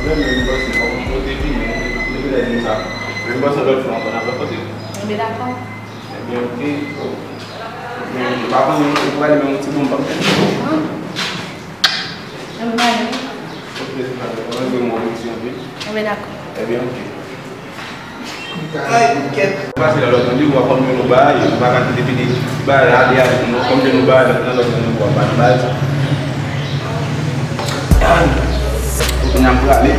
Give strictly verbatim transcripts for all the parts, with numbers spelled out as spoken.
Mwen menm, m panse, fòk mwen pote vini, depi lè di m sa. Men m panse lòt fwa ankò n ap rankontre. Enben, dakò. Enben, oke. Enben, oke. M pa konnen, ou prale menm yon ti bonm, m p ap fè. Enben, m ale. Oke, se pa de pwoblèm, mwen remersi anpil. Enben, dakò. Enben, oke. Ay, kèt. Pase nan lòt randevou a, kòm de nou bay, nou pa ka kite fini bay la, ale, ale, nou, kòm de nou bay, nan lòt randevou a, pa nou bay. Ay, kounye a m prale.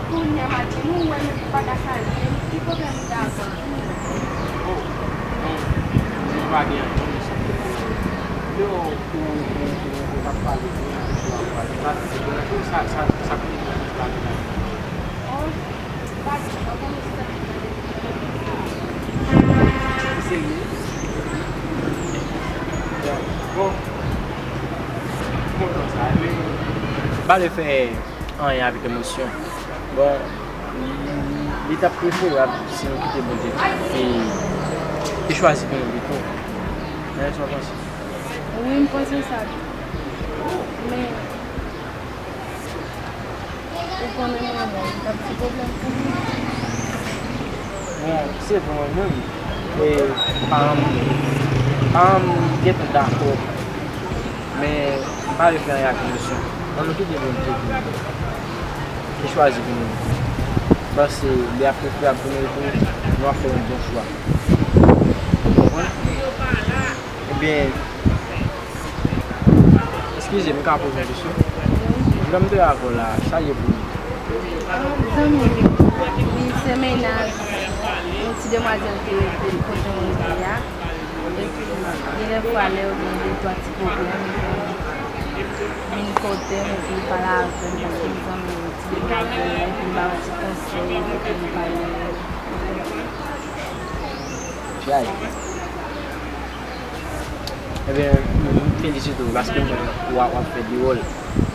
Kounye a, Mati, nou wè, men pa ka salye. Ki pwoblèm ou gen avè l? Oh, non, nou pa gen anyen, non, mesye. Lè w, ou, ou, ou, ou t ap pale, ou t ap pale, sa, sa, sa, sa, oh, pa di, pa konnen si sa. Ou serye? Bon. Kontan sa, ale. M pa vle fè anyen avèk emosyon. Bon, li, li t ap preferab si nou kite Bondye e, e chwazi pou nou pito. Men sa w panse? Wi, m panse sa tou. Men, ou konnen mwen menm, m p ap ti pwoblèm pou li. Bon, se vre mwen menm, e, paran m, paran m gentan dakò. Men, m pa vle fè anyen ak emosyon. Ann nou kite Bondye ki, ki chwazi pou nou. M panse li ap preferab pou nou tou, nou ap fè yon bon chwa. Ou konprann? Ebyen, eskize m, m ka poze yon kesyon? Lè m te avè w la, sa ye pou ou? Ah, zanmi m, li se mennaj yon ti demwazèl ki rete kote mwen ye a. Epi, gen de fwa, lè yo gen de twa ti pwoblèm, li vin kote m, epi li pale avè m, paske li zanmi yon ti demwazèl la, epi li ba m ti konsèy, epi li pale. Chay. Ebyen, m felisite w, paske m wè w ap, w ap fè de wòl,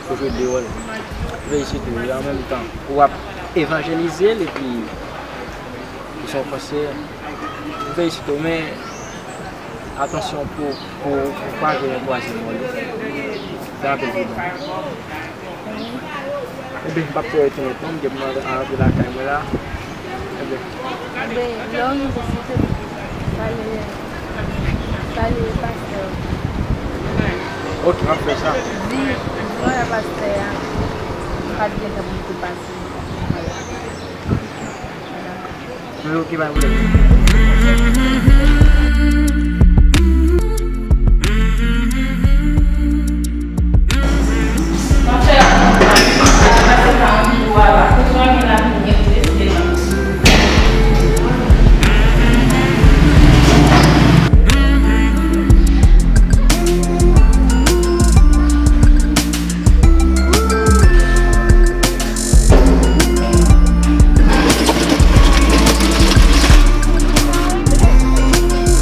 ou jwe de wòl. M felisite w, e an menm tan, w ap evanjelize l, epi ou se yon konseye. M felisite w, men atansyon pou, pou, pou pa jwe yon twazyèm wòl. Fè anpil pridan. Ebyen, m p ap fè w rete lontan, m gen pou m al rantre lakay mwen la. Ebyen. Ebyen, lè w rive site, salye, salye pastè. Oke, m ap fè sa. Di, di mwen pastè a, m pa t gen tan pou m te pase. Mwen oke, pa gen pwoblèm.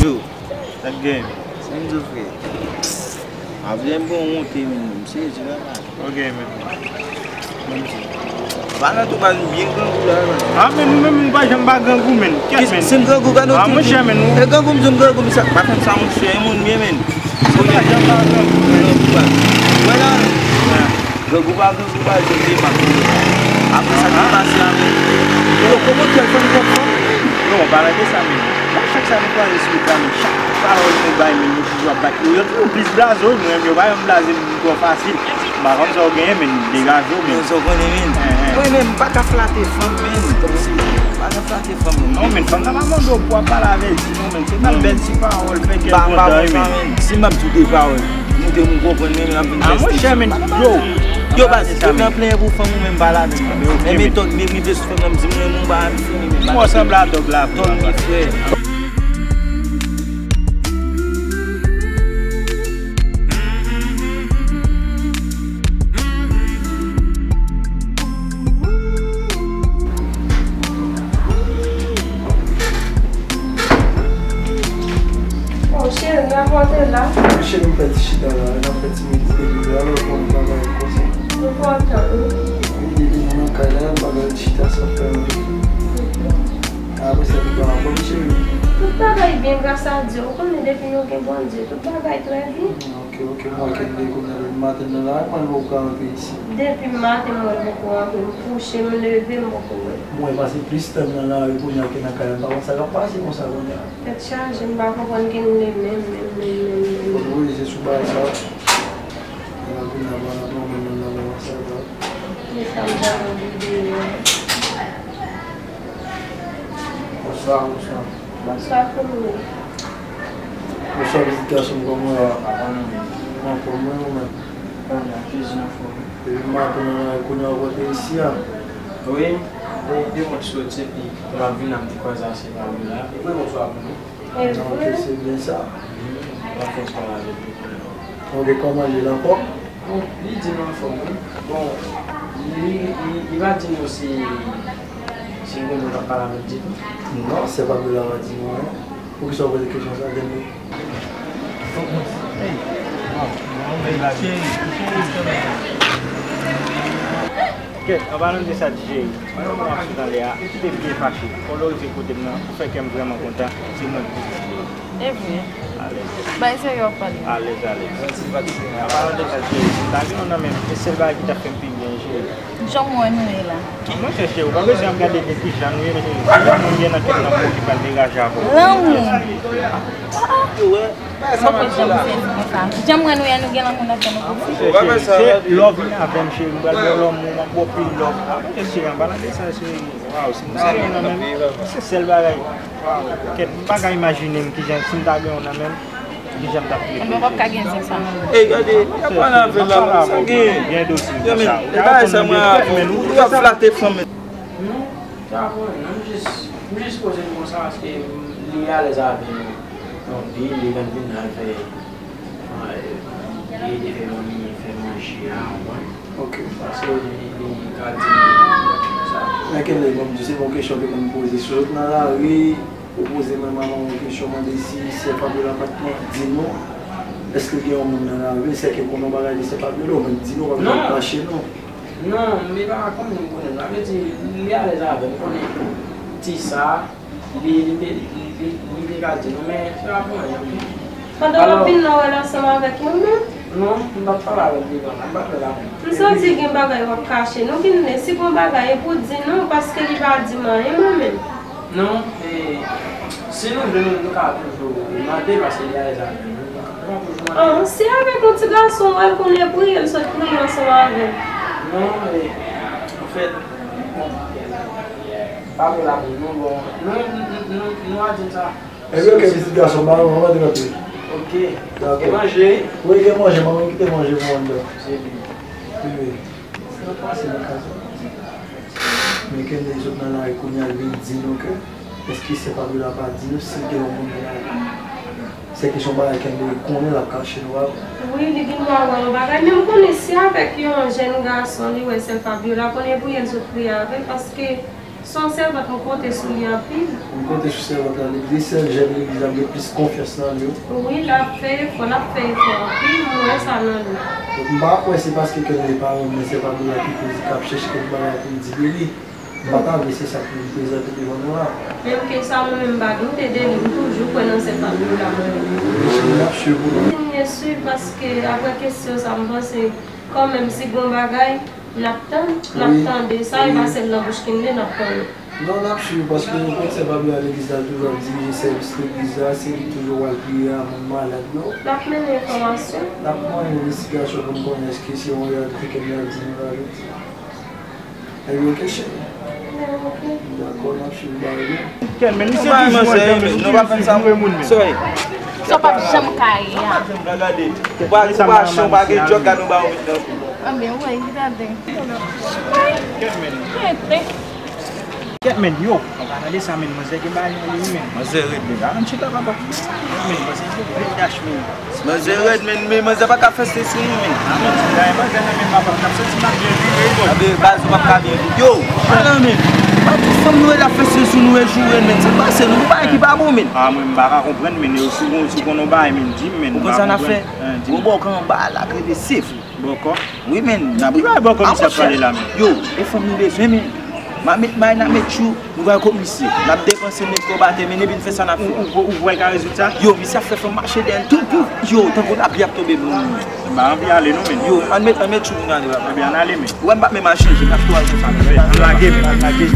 Yo, sa k gen? Sa m di w, frè? Apre m pran wonte, men, m sezi, papa. Ok, men. Pa nan tou baz, m byen grangou la, men. Ah, men nou menm, nou pa janm pa grangou, men. Kèt, men. Si m grangou, gade w. Ah, monchè, men, nou. E grangou m di w m grangou, men sa pa fè m sa, monchè, e moun m ye, men. Ou pa janm pa grangou, men. Grangou pa grangou, baz. Wè la. Grangou pa grangou, baz, yo te pa. Apre sa ki pase a, men. Yo, kòman kè l fè m konprann? Non, pa rete sa, men. Chak sa nou kwaze sou wout la, men, chak pawòl nou bay, men, nou toujou ap bat yo. Yo toujou plis blaze w, mwen menm, yo pa janm blaze m twò fasil. M pa konn sa w genyen, men, degaje w, men. Men sa w konnen, men. Mwen menm, m pa ka flate fanm, men. Kòmsi, m pa ka flate fanm, men. Non, men, fanm nan pa mande w pou w ap pale avè l, di non, men. Se pa bèl ti pawòl, fè kè kontan, men. Si m ap di w de pawòl, nou de moun konprann, men, men, ap vin fè stil. Ah, monchè, men, yo. Yo, baz, yo nan plenyen pou fanm ou menm pa la, men. Men, men, tòg, men, rive sou fanm nan, m di, mwen, mwen, ba, m fini, men. Ou sanble a tòg la, frè. Tòg, men, frè. Ti chita la, n ap fè ti medite li la, lè w konn bagay konsa. Enpòtan, wi. Wi, depi nou nan kay la, bagay chita sa fè anpil. Apre sa, tout bagay anfòm, cheri. Tout bagay byen, gras a Dye. Ou konnen depi nou gen Bondye, tout bagay trè byen. Ok, ok, m wè ke depi kounye a, depi maten nan la, mwen wè ou ka antre isi. Depi maten, mwen poko antre, m kouche, m leve, m poko wè. Mwen pase plis tan nan lari kounye a ke nan kay la, m pa konn sa k ap pase konsa kounye a. Tèt chaje, m pa konprann ki nou ye menm, menm, menm, menm, menm. Fòk nou rete sou bagay sa. Nan kounye a, nan, nan, nan, nan, nan, sa va. Men sa m ta anvi di yo. Bonswa, bonswa. Bonswa, Koumri. Bonswa, pitit gason m, kòman w ye? Anfòm, wi, ou menm? Depi maten nan lari kounye a, ou pote isi a? Wi, de, de mwen t soti, epi m ap vin la, m te kwaze a se Fabiola. Wi, bonswa, Koumri. Ok, se byen sa. Wi, m ap fè sa la, depi kounye a. Ok, kòman l ye la, anfòm? Bon, li di nou anfòm, wi. Bon, li, li, li pa di nou si, si l gen moun k ap pale avè l ditou. Non, se pa Bella pa di nou anyen. Poukisa w poze kesyon sa, Dènye? Kèt, an palan de sa, D J, pandan w ap sot anlè a, ou kite m byen fache. Fò lè w rive kote m nan, ou fè kè m vrèman kontan, se mwen k pou di w. E vre. Alèz. Bay serye w ap pale. Alèz, alèz. An palan de sa, cheri, si m ta gen yon nan men m, se sèl bagay ki t ap fè m pi byen, cheri. Jan mwen nou ye la. Monchè, cheri, ou pa bezwen ap gade de ki jan nou ye, men cheri, si yon moun gen nan kèk nan pou ki pral deraje avè w. Lanmou. Mwen pa janm sezi konsa. Jan mwen nou ye, nou gen lanmou nan kè nou pou fi. Cheri, se lè w vin avè m, cheri, m pral ba w lanmou, m ap ba w pil love. Ah, monchè, cheri, an palan de sa, cheri. Waw, si m ta gen yon nan men m, se sèl bagay. Kèt, m pa ka imajine m kijan, si m ta gen yon nan men m, kijan m t ap trete l. Mwen p ap ka gen zen sa nan men m. Ey, gade, y ap pale avè l la, sa gen. Gen dosye konsa. Ou ta konn mande kèt, men ou ap flatte fanm. Non, sa pa pwoblèm, non, m jis, m jis poze l konsa, paske li alèz avè nou. Donk, li, li konn vin al fè, li ede fè manmi fè manje a, ou konprann? Ok. Paske li, li ka di sa. Men Kenley, ban m di, se pa yon kesyon ke m poze. Si w sot nan lari, ou poze mwen manman yon kesyon, mande si sè Fabiola pa t di nou, èske gen yon moun nan lari, sè ke konnen yon bagay de sè Fabiola, ou menm di nou, pa bezwen kache nou. Non, m pa konnen, m konnen. Sa vle di, li alèz avè m, konnen ti sa. Li, li te, li, li, li te ka di nou, men se pa pou anyen. Pandan w ap vin nan w al ansanm avèk yon moun? Non, m pa t pale avè l devan la, m pa t wè l avè m. M santi gen bagay w ap kache. Nou vin, si gon bagay, e pou di nou, paske li pa di m anyen, mwen menm. Non, e, si nou vle, nou, nou ka toujou mande, paske li alèz avè nou. Nou ka toujou mande. Ah, si avèk yon ti gason, w al konnen priye, l sot priye ansanm avè l. Non, e, anfèt, bon, pa vle la pou nou, bon, nou, nou, nou, nou a di sa. Epi, ok, pitit gason, ba nou, antre, antre. Ok. Dakò. Gen manje? Wi, gen manje, manman kite manje pou mwen anndan. Se byen. Wi. Sa pase nan kay sa? Men Kenley sot nan lari kounye a, l vin di nou ke, èske sè Fabiola pa di nou si gen yon moun nan lari? Se kesyon bagay Kenley konnen l ap kache nou a. Wi, li gen dwa wè yon bagay, men m konnen si avèk yon jèn gason li wè sè Fabiola, konnen pou l sot priye avè l, paske se yon sèvant, m konte sou li anpil. M konte sou sèvant la, li di sèl jèn legliz la m gen plis konfyans nan li. Wi, l ap fè efò, l ap fè efò anpil, m wè sa nan li. Donk, m pa kwè se paske Kenley pa renmen sè Fabiola ki koz li k ap chèche kèk bagay pou l di de li. M pa ta vle se sa pou li prezante devan nou la. Menm ke sa mwen menm m pa doute de li, m toujou kwè nan sè Fabiola mwen menm. N ap swiv ou. Kontinye swiv paske apre kesyon sa m panse kanmenm si gon bagay, n ap tann, n ap tande. Sa e pa sèl nan bouch Kenley n ap tande. Non, n ap swiv paske ou konn sè Fabiola legliz la toujou ap dirije sèvis legliz la, se li toujou pral priye a moun malad yo. N ap mennen enfòmasyon. N ap mennen envestigasyon pou n konnen èske se yon reyalite Kenley ap di nou la, wi. Ebyen, ok, cheri. Dakò, n ap swiv bagay yo. Kèt, men misye toujou andan, misye toujou mouri moun, men. Sa w p ap janm ka ye a. Gade, ou pa, ou pa chan, ou pa gen djòk, gade ou ba ou met nan kou. Anben, ou wè, li gade. Kèt, men. Kèt, men, yo. An palan de sa, men, manzè gen bagay nan li, men. Manzè rèd, men. Ann chita, papa. Men, manzè gen rèd dash, men. Manzè rèd, men, men manzè pa ka fè sesi, non, men. A, men, ti bagay manzè nan men papa, m t ap santi m ap byen viv, wi, bòs. Anbe, baz, ou p ap ka byen viv. Yo, ala, men. Fanm nou e la fè se sou nou e joure n, men sa k pase nou, nou bagay ki pa bon, men. Ah, mwen, m pa ka konprann, men, yo sou, sou konn yon bagay, men, di m, men, m pa konprann. Ou konn sa n ap fè? Hein, di m. Gwo bòkò anba a la k rele sefri. Bòkò? Wi, men. Ki bagay bòkò misye ap pale la, men? Yo, e fanm nou bezwen, men. M a met may, n a met chou, nou pral kot misye. N ap depanse nèg yo batè, men, epi n fè sa n ap fè. Ou, ou, ou kwè l ka rezoud sa? Yo, misye ap fè fanm mache dèyè l tou, tou. Yo, tankou lapli ap tonbe pou nou. M pa anvi ale non, men. Yo, ann met, ann met chou pou n ale, papa. Ebyen, ann ale, men. Ou wè m p ap menm al chanje, m ap tou al fè sa. Ann lage, men, ann lage.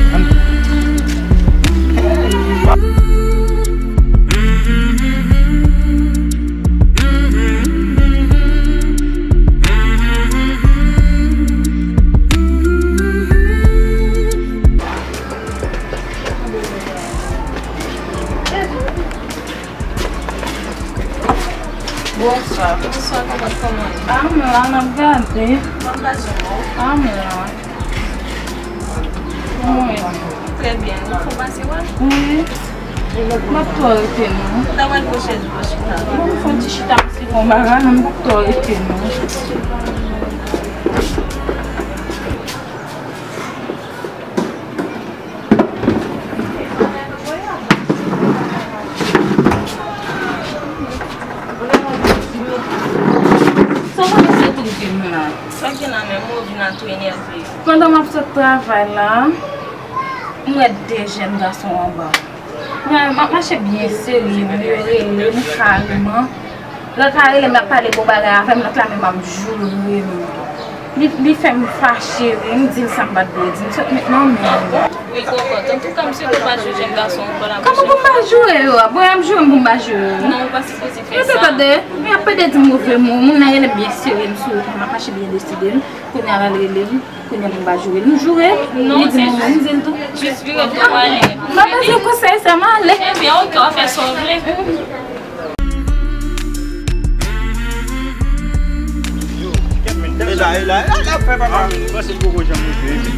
Bonswa. Bonswa, kòman, kòman? Ah, m la, m ap gade. Mwen pa janm wè w. Ah, m la. Kòman w ye? Trè byen. Ou fon pase wè? Wi. M ap tou rete non. M ta pral pran chèz pou chita. Bon, m fon ti chita, m si bon bagay, non, m ap tou rete non. Sa w panse se tou gen la? Sa gen la menm, ou vin la tou enève. Pandan m ap sot travay la, m wè de jèn gason anba. M ap mache byen serye, yo rele m kareman. Lòt la rele m, l ap pale bon bagay avè m, lòt la menm ap joure m. Li, li fè m fache, wi, m di l sa m pa t dwe di l, m sot met nan men l. Wi, konprann. Antouka, m swete w pa joure jèn gason ankò la. Kòman pou m pa joure yo? Bon, y ap joure m pou m pa joure yo? Non, ou pa sipoze fè sa. Yo te tande, y ap pede di m move mo, moun nan rele m byen serye, m sou wout la, m ap mache byen deside m. Kounye a l al rele m, kounye a pou m pa joure l. M joure l, li di m move, m di l tou. Jis vire do w ale. M pa bezwen konsèy sa, m ale. Ebyen, oke, w ap fè sa w vle. E la, e la, e la, l ap fè papa. Mwen panse l poko janm rive.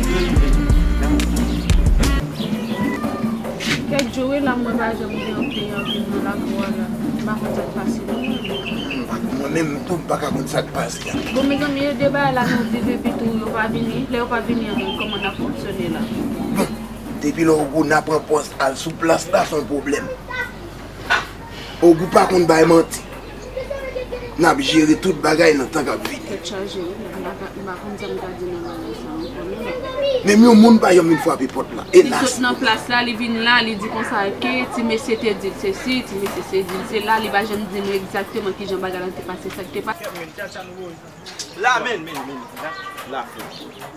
Kèk jou wi la, mwen pa janm gen yon klyan vin nan lakou a la. M pa konn sa k pase non. Mwen menm tou, m pa ka konn sa k pase a. Bon, mezanmi, e de bagay la nou viv epi tou yo pa vini. Lè yo pa vini an, kòman n ap fonksyone la? Bon, depi lè Ogou nan pran pòz al sou plas la, se yon pwoblèm. Ogou pa konn bay manti. N ap jere tout bagay nan tan k ap vini. Tèt chaje, wi. M pa ka, m pa konn sa m ta di nan bagay sa ankò, non. Menm yon moun pa janm vin frape pòt la. Elas. Li sot nan plas la, li vin la, li di konsa ke ti mesye te di l sesi, ti mesye se di l sela, li pa janm di nou egzakteman kijan bagay la te pase, sa k te pase. La, men, men, men, la, la,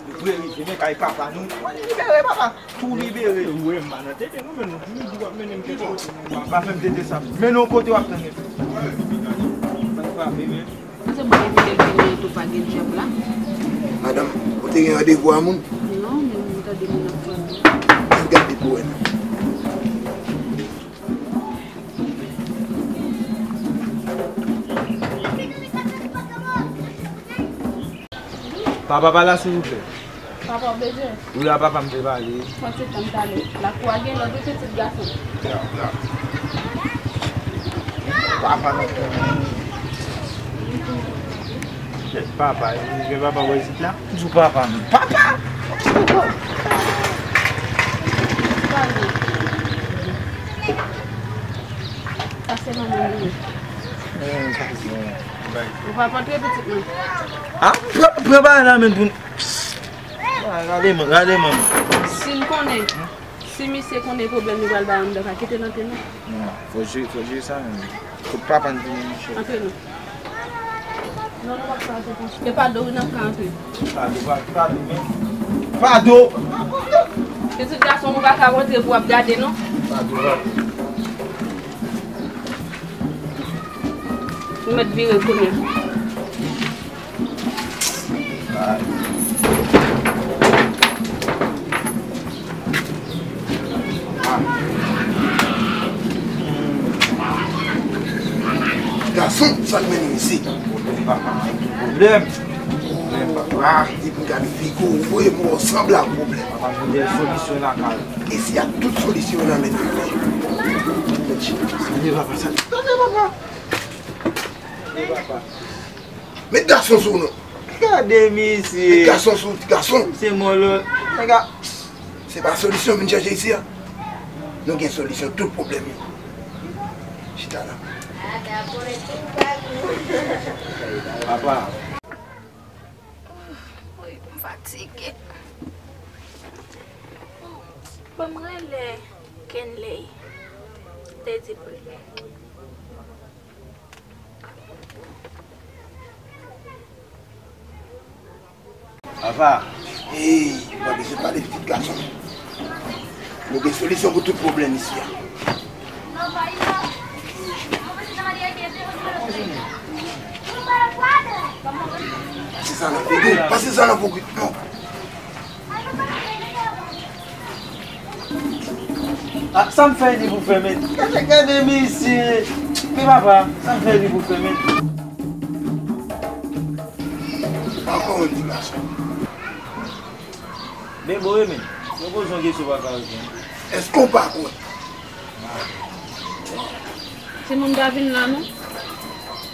nou prerive, men kay papa nou. Mwen libere, papa. Tou libere. Ou wè m pa nan tete, non, men nou, nou di w ap mennen m kèk kote, non, pa fè m tete sa. Mennen w kote w ap tande. Sa k frape, men. Se mwen ki te vini an tou pa gen djòb la. Madanm, ou te gen randevou a moun? Non, men m tande moun ap pale. Al gade pou wè non. Papa pa la, silvouplè. Papa w bezwen? Wi, a papa m te pale. Pran ti tan m pale. Lakou a gen lòt wi pitit gason. Papa nan kè. Kèt papa, e gen papa bò isit la? Di w papa m. Papa! Pale. Sa se manman m wi. Ou pa pantre pitit mwen. Ah, pran, pran bagay la men pou n. Ah, gade mwen, gade mwen. Si n konnen, si misye konnen pwoblèm li pral bay anndan, pa kite l antre non. Non, fò jere, fò jere sa menm. Kot papa n vini, monchè. Antre non. Non, nou p ap ka antre konsa. E Pado wi n ap ka antre. Pado, pa, Pado, men. Pado! Pitit gason, nou pa ka antre pou w ap gade non. Pado, Pado. Nou mèt vire kounye a. Gason, sa k mennen w isi? Pwoblèm, papa, pwoblèm. Pwoblèm, papa. Depi m gade figo w, ou voye m wè w sanble ak pwoblèm. Papa, m gen solisyon lakay ou. Isi a tout solisyon nan men nou. Mèt chita. Salye, papa, salye. Salye, papa. Met gason sou nou. Gade misye. Met gason sou ti gason. Se mòlò. Nèg a. Se pa solisyon vin chèche isi a. Nou gen solisyon tout pwoblèm yo. Chita la. Papa. Wi, m fatige. Ban m rele Kenley. Te di pou l. Papa. Hey, ou pa bezwen pale pitit gason. Nou gen solisyon pou tout pwoblèm isi a. Pase sa nan figi w, pase sa nan figi w. Ah, sa m fè li pou fè, men? Gade, gade misye. Men papa, sa m fè li pou fè, men? Ankò yon ti gason. Men bon, men. Mwen poze yon kesyon, papa, ok? Èske w pa kwè? Timoun pa vin la, non?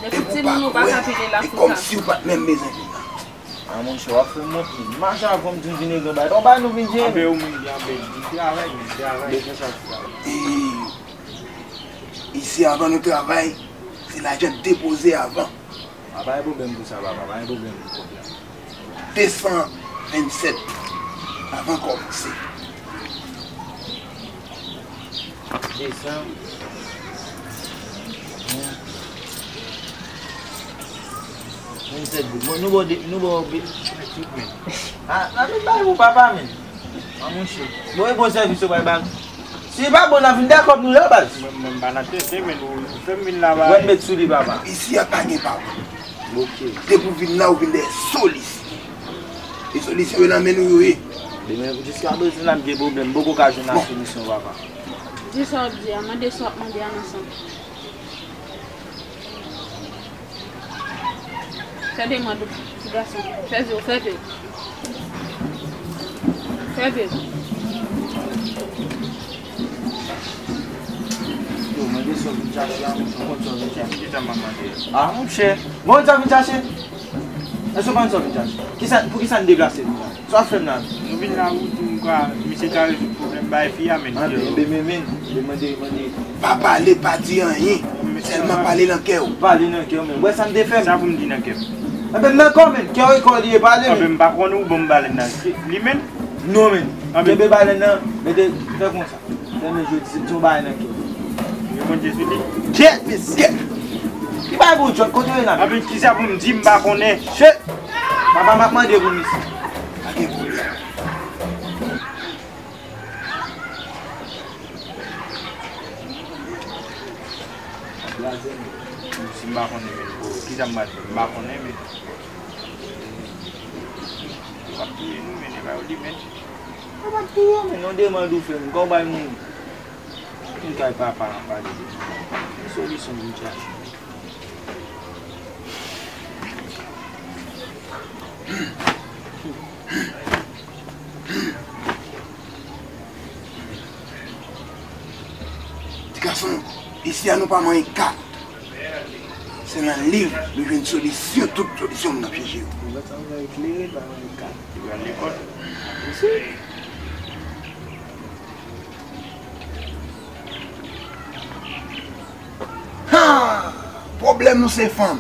Depi timoun ou pa ka pile la, e kòmsi w pa t menm bezwen vin la. A, monchè, w ap fè m wont, men. Mache avan m di m vin regle yon bagay. Yon bagay nou vin jere. Anben, ou menm, anben, m travay, men, m travay. Bezwen sa, travay. E, isi, avan nou travay, se lajan depoze avan. A, pa gen pwoblèm pou sa, papa, pa gen pwoblèm pou pwoblèm. De san vennsèt, avan kòmanse. De san. Vennsèt goud. Bon, nou ba w de, nou ba w de. Ah, n ap bay pou papa, men. Ah, monchè. Bon, e bon sèvis yo bay baz. Si e pa bon, n ap vin dakò pou nou yo, baz. Mwen, mwen, m pa nan tete, men nou, nou fè m vin la, ba. Wè, met sou li, papa. Isi a pa gen papa. Ok. Depi w vin la, ou vin dèyè solisyon. E solisyon yo nan men nou yo ye. Demen, jiska prezan, n ap gen pwoblèm. M poko ka jwenn yon solisyon, papa. Di sa w ap di a, mande sa w ap mande a nan san. Fè demann ou, ti gason. Fè ve w, fè ve w. Fè ve w. Yo, mande sa w vin chache a, monchè, w konn sa w vin chache. Kisa m ap mande a? Ah, monchè. Bon, sa w vin chache? Èske w konn sa w vin chache? Kisa, poukisa n deplase nou la? Sa w ap fè m la? Nou vin la, ou di m kwa, misye ka rezoud pwoblèm bay fi a, men. Anben, men, men, men, men, mande, mande. Pa pale, pa di anyen. Sèlman pale nan kè w. Pale nan kè w, men. Wè sa m te fè m. Sa pou m di nan kè m? Anben, nan kò, men. Kè w e kò li ye, pale, men. Anben, m pa konnen ou ban m balèn nan. Li menm? Non, men. Kenbe balèn nan, mete, fè konsa. Fèmen jodi, se yon bagay nan kè. Yo konte sou li. Kèt, mesye. Ki bagay pou jòt, kote yo nan? Anben, kisa pou m di, m pa konnen. Shit. Papa, m ap mande pou misye. Pa gen pwoblèm. Blaze, men. Si m pa konnen, men, oh, kisa m pral fè? M pa konnen, men. Yo p ap touye nou, men, e pa yo li, men. Yo p ap touye w, men. Yon demann ou fè m, kòman w bay moun? Vin kay papa a pale de ki solisyon pou m chache. Ti gason, isi a nou pa manyen kat. Se nan liv nou jwenn solisyon, tout solisyon moun ap chèche yo. Ou wè sa, ou wè eklere, pa manyen kat. Ou al lekòl? Isi. Ha! Pwoblèm nou se fanm.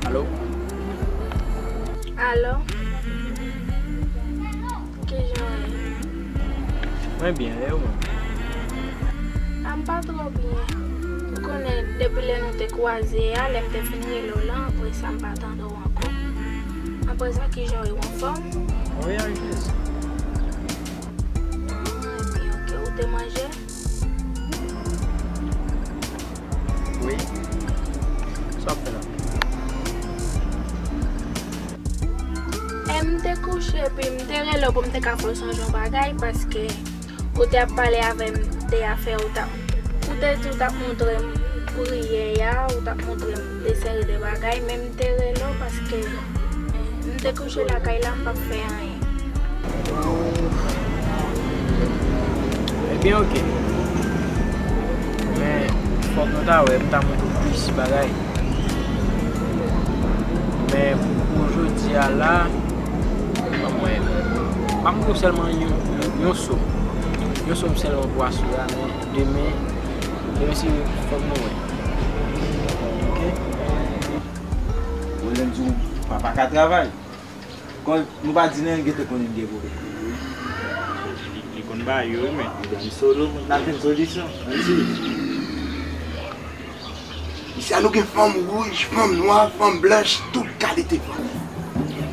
Alo? Alo? Kijan w ye? Mwen byen, e ou menm? A, m pa twò byen. Ou konnen, depi lè nou te kwaze a, lè m te fin rele w lan, apre sa, m pa tande w ankò. Apre sa, kijan w ye, ou anfòm? Wi, ak Jezi. Mwen byen, ok. Ou te manje? Wi. Sa w ap fè la? E m te kouche, epi m te rele w pou m te ka fè w sonje yon bagay, paske ou te ap pale avè m de afè ou t ap, ou te di ou t ap montre m priyè a, ou t ap montre m de seri de bagay, men m te rele w paske m te kouche lakay la, m p ap fè anyen. Ebyen, Ok. Men, fòk nou ta wè, m ta montre w plis bagay. Men, pou jodi a la, ban mwen, m ap montre w sèlman yon, yon, yon so. Yon so sèlman pou aswè a, men demen, demen se fòk nou wè. Ok? Pwoblèm di w papa ka travay. Kon nou pa di l anyen, gentan konnen gen pwoblèm. Li, li konn bagay yo, wi, men. Ebyen, m solo, n ap jwenn solisyon. Ann di. Isi a nou gen fanm wouj, fanm nwa, fanm blanch, tout kalite fanm.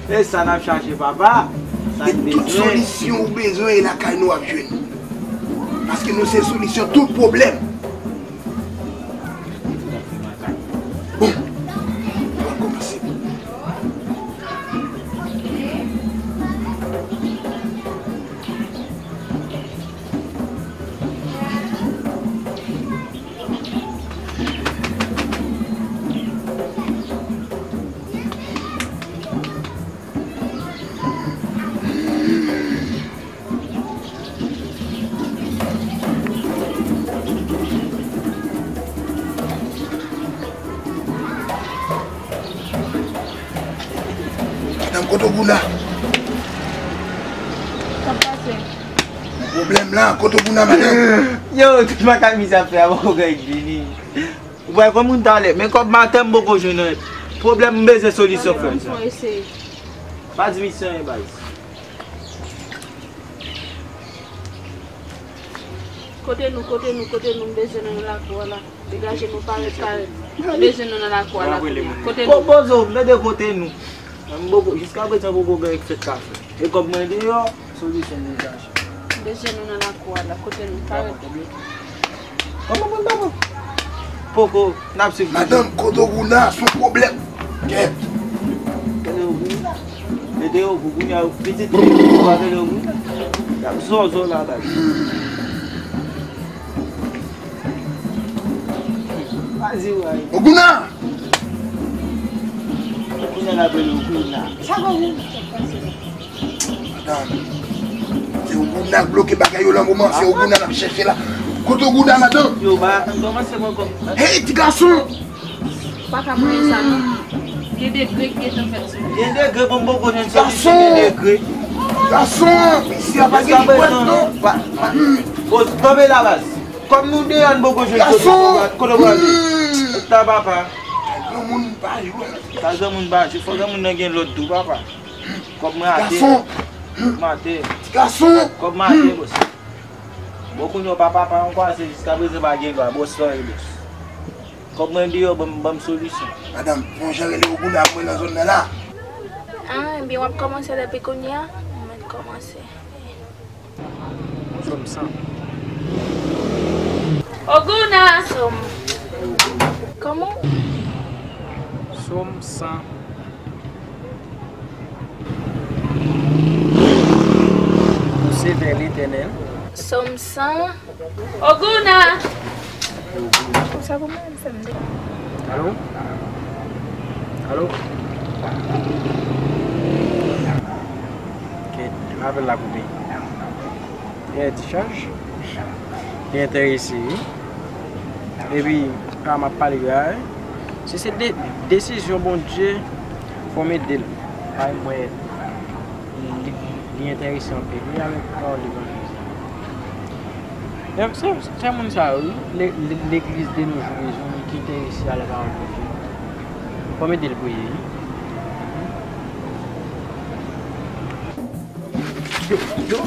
E sa n ap chache, papa. Sa n bezwen. E tout solisyon ou bezwen, e lakay nou w ap jwenn. Paske nou se solisyon tout pwoblèm. Bon, nou ap kòmanse. Madanm, kote w Gouna? Sa k pase? Pwoblèm la, kote w Gouna, madanm? Yo, tout makak misye ap fè a poko gen vini. Ou wè, kòm moun talè, men kòb maten m poko jwenn anyen. Pwoblèm, m bezwen solisyon, frè m. Pa di misye anyen, baz. Kote nou, kote nou, kote nou, m bezwen nou nan lakou a la. Degaje nou, parèt, parèt. M bezwen nou nan lakou a la kounye a. Kote nou? Popozo, m tande kote nou. M poko, jiska prezan poko gen fèt ka fè. E kòb mwen deyò, solisyon nou chache. M bezwen nou nan lakou a la, kote nou, parèt. Kòman pou n pa pran? Poko, n ap swiv. Madanm, kote w Gouna, se yon pwoblèm. Kèt. Kote w Gouna? Mete yo pou Gouna, pitit, kote w Gouna? Y ap zozo la, baz. Vas-y, ouais. Ogouna! Ogouna la bèl Ogouna. Sa Ogouna? Madanm, se Ogouna k bloke bagay yo lan moman, se Ogouna n ap chèche la. Kote Ogouna, madanm? Yo, ba, kòmanse mwen kòm. Hey, ti gason! Pa ka mwen sa non. Gen degre ki gentan fèt sou mwen. Gen degre, bon, bon, bon, gen solisyon, gen degre. Gason! Isi a pa gen pwèt non. Pa, pa. Bon, tonbe la baz. Kòm nou deyò n poko jwenn solisyon, kote w prale? Ta papa. Granmoun pa jwe. Ta granmoun pa jwe, fò granmoun nan gen lòd tou, papa. Kòb mwen atè. Gason. Kòb mwen atè. Gason. Kòb mwen atè, bòs. Bon, kounye a w pa papa ankò, se jiska prezan pa gen lwa, bòs lan e bòs. Kòb mwen deyò, ban m, ban m solisyon. Madanm, fè yon jan rele Ogouna pou mwen nan zòn nan la. Ah, ebyen w ap kòmanse depi kounye a? Mwen kòmanse. Sòm san. Ogouna! Sòm. Kòman? Sòm san. Pouse vè Letènèl. Sòm san. Ogouna! Konsa pou mwen, m fè m de. Alo? Alo? Ok, apèl la koupe. Gen dichaj. Li enterese, wi. Epi, pa m ap pale gra, wi. Si se de, desizyon Bondye, fò m ede l. Paske m wè li, li enterese anpil, wi, avèk pawòl levanjil sa. Se, se, se moun sa yo, wi, le, le, legliz de nos jours, wi, ki enterese a la pawòl Bondye. Fò m ede l priye, wi. Yo, yo.